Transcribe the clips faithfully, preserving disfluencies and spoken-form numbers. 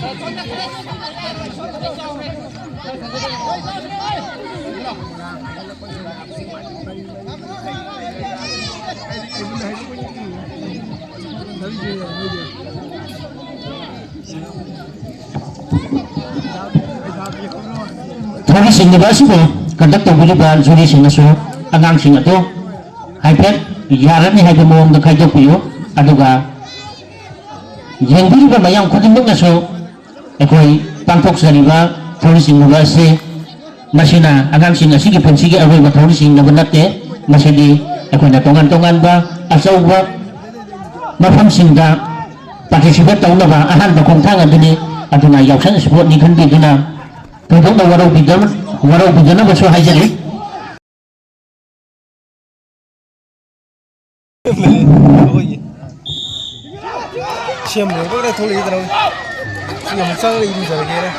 ꯊꯧꯔꯤ ꯆꯤꯡꯅꯕ ꯑꯁꯤꯕꯨ ꯀꯟꯗꯛ ꯇꯧꯕꯤꯔꯤꯕ ꯖꯨꯔꯤꯁꯤꯡꯅꯁꯨ ꯑꯉꯥꯡꯁꯤꯡ ꯑꯗꯨ ꯍꯥꯏꯐꯦꯠ ꯌꯥꯔꯅꯤ ꯍꯥꯏꯕ ꯃꯑꯣꯡꯗ ꯈꯥꯏꯗꯣꯛꯄꯤꯌꯨ꯫ ꯑꯗꯨꯒ ꯌꯦꯡꯕꯤꯔꯤꯕ ꯃꯌꯥꯝ ꯈꯨꯗꯤꯡꯃꯛꯅꯁꯨ ꯑꯩꯈꯣꯏ ꯄꯥꯡꯊꯣꯛꯆꯔꯤꯕ ꯊꯧꯔꯤ ꯆꯤꯡꯅꯕ ꯑꯁꯤ ꯃꯁꯤꯅ ꯑꯉꯥꯡꯁꯤꯡ ꯑꯁꯤꯒꯤ ꯄꯨꯟꯁꯤꯒꯤ ꯑꯔꯣꯏꯕ ꯊꯧꯔꯤ ꯆꯤꯡꯅꯕ ꯅꯠꯇꯦ꯫ ꯃꯁꯤꯗꯤ ꯑꯩꯈꯣꯏꯅ ꯇꯣꯉꯥꯟ ꯇꯣꯉꯥꯟꯕ ꯑꯆꯧꯕ ꯃꯐꯝꯁꯤꯡꯗ participate ꯇꯧꯅꯕ ꯑꯍꯥꯟꯕ ꯈꯣꯡꯊꯥꯡ ꯑꯗꯨꯅꯤ꯫ ꯑꯗꯨꯅ ꯌꯥꯎꯁꯪ sportꯅꯤ ꯈꯟꯕꯤꯗꯨꯅ ꯊꯣꯏꯗꯣꯛꯅ ꯋꯥꯔꯧꯕꯤꯗ-, ꯋꯥꯔꯧꯕꯤꯗꯅꯕꯁꯨ ꯍꯥꯏꯖꯔꯤ꯫ ꯁꯦꯝ ꯂꯣꯏꯕꯒ ꯊꯣꯛꯂꯛꯏꯗꯅ ꯁꯤ ꯑꯃꯨꯛ ꯆꯪꯉꯒ ꯏꯔꯨꯖꯔꯒꯦꯅ꯫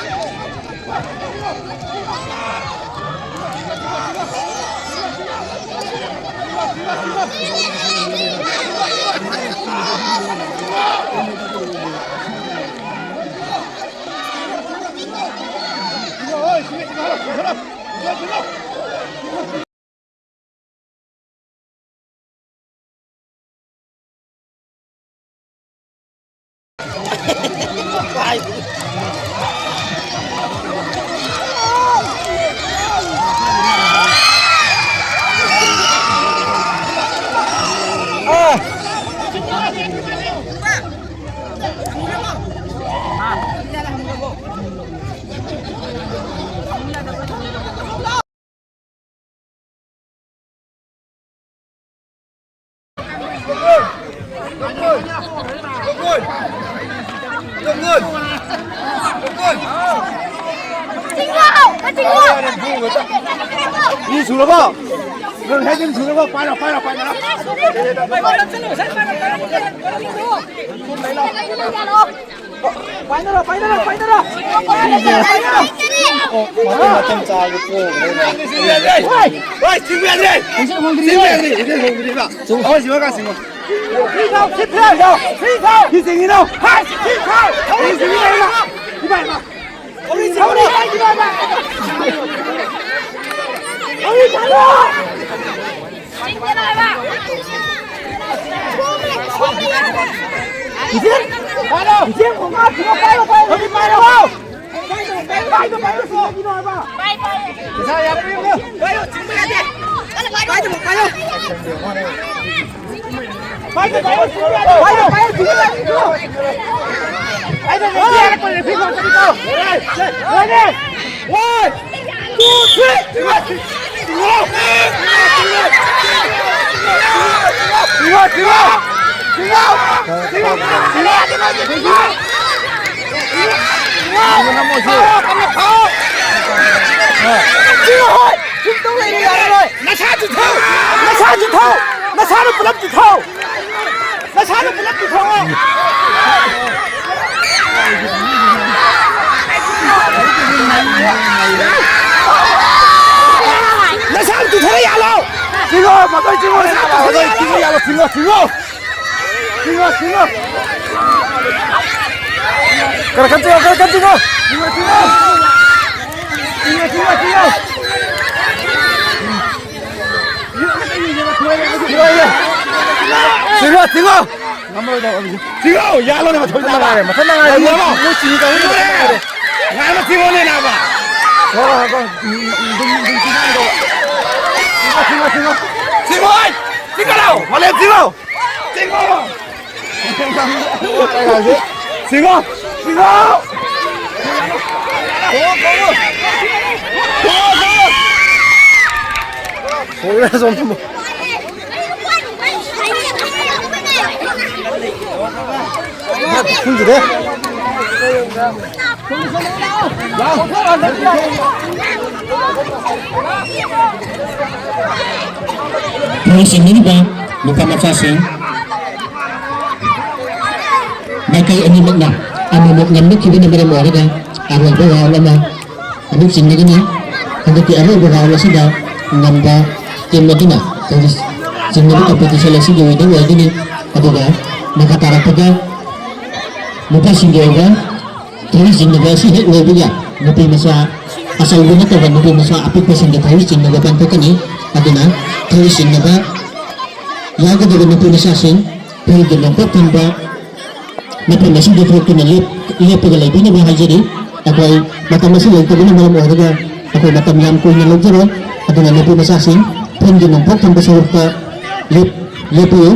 ꯃꯤ ꯁꯨꯔꯕꯣ? ꯅꯪ ꯍꯦꯛ ꯁꯨꯔꯕꯣ? ꯄꯥꯏꯔꯣ, ꯄꯥꯏꯔꯣ, ꯄꯥꯏꯔꯣ꯫ ꯄꯥꯏꯅꯔꯣ, ꯄꯥꯏꯅꯔꯣ, ꯄꯥꯏꯅꯔꯣ꯫ ꯃꯇꯝ ꯃꯇꯝ ꯆꯥꯕ ꯄꯣꯈ꯭ꯔꯦ꯫ ꯍꯣꯏ, ꯍꯣꯏ, ꯆꯤꯡꯕ ꯌꯥꯗ꯭ꯔꯦ꯫ ꯆꯤꯡꯕ ꯌꯥꯗ꯭ꯔꯦ꯫ ꯍꯧꯖꯤꯛ ꯍꯣꯡꯗ꯭ꯔꯤꯌꯦ꯫ ꯆꯤꯡꯕ ꯌꯥꯗ꯭ꯔꯦ꯫ ꯍꯧꯖꯤꯛ ꯍꯣꯡꯗ꯭ꯔꯤꯕ꯫ ꯁꯤ ꯊꯥꯎ, ꯁꯤ ꯊꯥꯎ, ꯁꯤ ꯊꯥꯎ꯫ ꯁꯤ ꯊꯥꯎ꯫ ꯁꯤ ꯊꯥꯎ꯫ ꯅꯁꯥꯁꯨ ꯊꯧ! ꯅꯁꯥꯁꯨ ꯊꯧ! ꯅꯁꯥꯅ ꯄꯨꯂꯞ ꯊꯧ! ꯅꯁꯥꯅ ꯄꯨꯂꯞ ꯊꯧ! ꯅꯁꯥꯅ ꯇꯨꯊꯔ ꯌꯥꯜꯂꯣ! ꯆꯤꯡꯉꯣ, ꯃꯈꯣꯏ ꯆꯤꯡꯉꯣ! ꯅꯁꯥꯅ ꯇꯨꯊꯔ ꯌꯥꯜꯂꯣ! ꯆꯤꯡꯉꯣ, ꯆꯤꯡꯉꯣ! ꯆꯤꯡꯉꯣ, ꯆꯤꯡꯉꯣ! ꯈꯔ ꯈꯟ ꯆꯤꯡꯉꯣ, ꯈꯔ ꯈꯟ ꯆꯤꯡꯉꯣ! ꯆꯤꯡꯉꯣ, ꯆꯤꯡꯉꯣ! ꯆꯤꯡꯉꯣ, ꯆꯤꯡꯉꯣ, ꯆꯤꯡꯉꯣ! ꯆꯤꯡꯉꯣ, ꯆꯤꯡꯉꯣ! ꯉꯝꯃꯔꯣꯏꯗ, ꯑꯣꯏꯔꯁꯨ꯫ ꯆꯤꯡꯉꯣ! ꯌꯥꯜꯂꯣꯅꯦ, ꯃꯊꯣꯏ ꯃꯊꯟꯇ ꯉꯥꯏꯔꯦ, ꯃꯊꯟꯇ ꯉꯥꯏꯔꯦ꯫ ꯉꯝꯃꯣ! ꯃꯣꯏ ꯆꯤꯡꯉꯤ ꯇꯧꯔꯤ ꯂꯣꯏꯔꯦ! ꯂꯣꯏꯔꯦ! ꯉꯥꯏꯕ ꯆꯤꯡꯉꯣꯅꯦ, ꯅꯥꯕ! ꯍꯣꯏ, ꯍꯣꯏ, ꯍꯣꯏ꯫ ꯎꯝ, ꯎꯝ, ꯎꯝ, ꯎꯝ, ꯎꯝ, ꯎꯝ, ꯎꯝ꯫ ꯆꯤꯡꯉꯣ, ꯆꯤꯡꯉꯣ, ꯆꯤꯡꯉꯣ! ꯆꯤꯡꯉꯣ! ꯆꯤꯡꯉꯣ! ꯃꯥꯂꯦꯝ, ꯆꯤꯡꯉꯣ! ꯆꯤꯡꯉꯣ! ꯆꯤꯡꯉꯣ! ꯆꯤꯡꯉꯣ! ꯍꯣꯏ, ꯁꯣꯝ ꯊꯝꯃꯣ꯫ ꯈꯨꯟꯁꯤꯗ꯫ ꯊꯣꯏꯁꯤꯡꯅꯔꯤꯕ ꯅꯨꯄꯥ ꯃꯆꯥꯁꯤꯡ ꯃꯥꯏꯀꯩ ꯑꯅꯤꯃꯛꯅ ꯑꯃꯨꯛꯃꯨꯛ ꯉꯝꯅꯈꯤꯕꯅ ꯃꯔꯝ ꯑꯣꯏꯔꯒ ꯑꯔꯣꯏꯕ ꯔꯥꯎꯟ ꯑꯃ ꯑꯃꯨꯛ ꯆꯤꯡꯅꯒꯅꯤ꯫ ꯍꯟꯗꯛꯀꯤ ꯑꯔꯣꯏꯕ ꯔꯥꯎꯟ ꯑꯁꯤꯗ ꯉꯝꯕ ꯇꯤꯝ ꯑꯗꯨꯅ ꯆꯤꯡꯅꯕ ꯀꯝꯄꯤꯇꯤꯁꯟ ꯑꯁꯤꯒꯤ ꯋꯤꯅꯔ ꯑꯣꯏꯒꯅꯤ꯫ ꯑꯗꯨꯒ ꯃꯈꯥ ꯇꯥꯔꯛꯄꯗ ꯅꯨꯄꯥꯁꯤꯡꯒꯤ ꯑꯣꯏꯕ ꯊꯧꯔꯤ ꯆꯤꯡꯅꯕ ꯑꯁꯤ ꯍꯦꯛ ꯂꯣꯏꯕꯒ ꯅꯨꯄꯤ ꯃꯆꯥ ꯑꯆꯧꯕ ꯅꯠꯇꯕ ꯅꯨꯄꯤ ꯃꯆꯥ ꯑꯄꯤꯛꯄꯁꯤꯡꯒꯤ ꯊꯧꯔꯤ ꯆꯤꯡꯅꯕ ꯄꯥꯡꯊꯣꯛꯀꯅꯤ꯫ ꯑꯗꯨꯅ ꯊꯧꯔꯤ ꯆꯤꯡꯅꯕ ꯌꯥꯎꯒꯗꯕ ꯅꯨꯄꯤ ꯃꯆꯥꯁꯤꯡ ꯐꯤꯜꯒꯤ ꯂꯣꯝꯄꯣꯛ ꯊꯪꯕ ꯃꯐꯝ ꯑꯁꯤꯗ ꯊꯣꯛꯇꯨꯅ ꯂꯦꯞ-, ꯂꯦꯞꯄꯒ ꯂꯩꯕꯤꯅꯕ ꯍꯥꯏꯖꯔꯤ꯫ ꯑꯩꯈꯣꯏ ꯃꯇꯝ ꯑꯁꯤ ꯂꯩꯇꯕꯅ ꯃꯔꯝ ꯑꯣꯏꯔꯒ ꯑꯩꯈꯣꯏ ꯃꯇꯝ ꯌꯥꯝ ꯀꯨꯏꯅ ꯂꯧꯖꯔꯣꯏ꯫ ꯑꯗꯨꯅ ꯅꯨꯄꯤ ꯃꯆꯥꯁꯤꯡ ꯐꯤꯜꯒꯤ ꯅꯣꯡꯄꯣꯛ ꯊꯪꯕ ꯁꯔꯨꯛꯇ ꯂꯦꯞ-, ꯂꯦꯞꯄꯤꯌꯨ꯫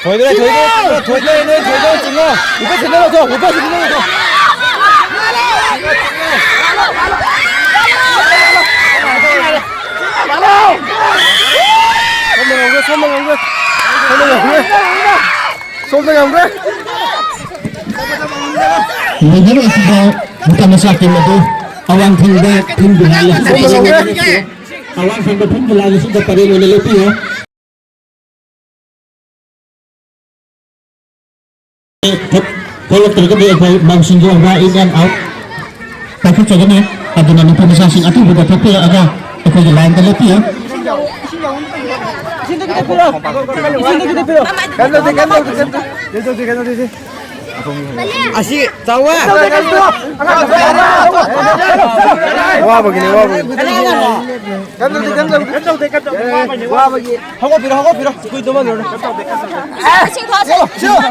ꯊꯣꯏꯗ꯭ꯔꯦ, ꯊꯣꯏꯗ꯭ꯔꯦ, ꯊꯣꯏꯗ꯭ꯔꯦ, ꯅꯣꯏ ꯊꯣꯏꯗ꯭ꯔꯦ, ꯆꯤꯡꯉꯣ꯫ ꯎꯄꯥ ꯁꯤꯟꯅꯔꯣ, ꯊꯣ, ꯎꯄꯥ ꯁꯤꯟꯅꯔꯣ, ꯊꯣ꯫ ꯁꯣꯝꯗ ꯉꯝꯈ꯭ꯔꯦ, ꯁꯣꯝꯗ ꯉꯝꯈ꯭ꯔꯦ, ꯁꯣꯝꯗ ꯉꯝꯈ꯭ꯔꯦ, ꯁꯣꯝꯗ ꯉꯝꯈ꯭ꯔꯦ꯫ ꯂꯩꯉꯥꯛ ꯑꯁꯤꯗ ꯅꯨꯄꯥ ꯃꯆꯥ ꯇꯤꯝ ꯑꯗꯨ ꯑꯋꯥꯡ ꯊꯪꯕ ꯇꯤꯝꯕꯨ ꯂꯥꯜꯂꯤ꯫ ꯁꯣꯝꯗ ꯉꯝꯈ꯭ꯔꯦ꯫ ꯑꯋꯥꯡ ꯊꯪꯕ ꯇꯤꯝꯕꯨ ꯂꯥꯜꯂꯤ, ꯁꯤꯗ ꯄꯔꯦꯡ ꯑꯣꯏꯅ ꯂꯦꯞꯄꯤꯌꯨ꯫ ꯊꯣꯛꯂꯛꯇ꯭ꯔꯒꯗꯤ ꯑꯩꯈꯣꯏ ꯃꯧꯁꯤꯡꯒꯤ ꯑꯣꯏꯕ in and out ꯄꯥꯏꯈꯠꯆꯒꯅꯤ꯫ ꯑꯗꯨꯅ ꯅꯨꯄꯤ ꯃꯆꯥꯁꯤꯡ ꯑꯊꯨꯕꯗ ꯊꯣꯛꯄꯤꯔꯛꯑꯒ ꯑꯩꯈꯣꯏꯒꯤ ꯂꯥꯏꯟꯗ ꯂꯦꯞꯄꯤꯌꯨ꯫ ꯑꯁꯤ ꯆꯥꯎꯋꯦ꯫ ꯋꯥꯕꯒꯤꯅꯤ, ꯋꯥꯕꯒꯤꯅꯤ꯫ ꯋꯥꯕꯒꯤ꯫ ꯍꯧꯒꯠꯄꯤꯔꯣ, ꯍꯧꯒꯠꯄꯤꯔꯣ꯫ ꯀꯨꯏ ꯇꯨꯝꯍꯜꯂꯨꯔꯅꯨ꯫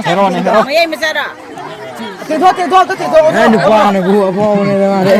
ꯍꯦꯔꯣꯅꯦ, ꯍꯦꯔꯣ꯫ ꯃꯌꯥꯏ ꯃꯆꯥꯔꯣ? ꯇꯦꯡꯊꯣꯛ, ꯇꯦꯡꯊꯣꯛ, ꯑꯝꯇ ꯇꯦꯡꯊꯣꯛ꯫ ꯑꯦ, ꯅꯨꯄꯥꯅꯕꯨ ꯑꯐꯥꯎꯕꯅꯦꯗ ꯃꯥꯗꯤ꯫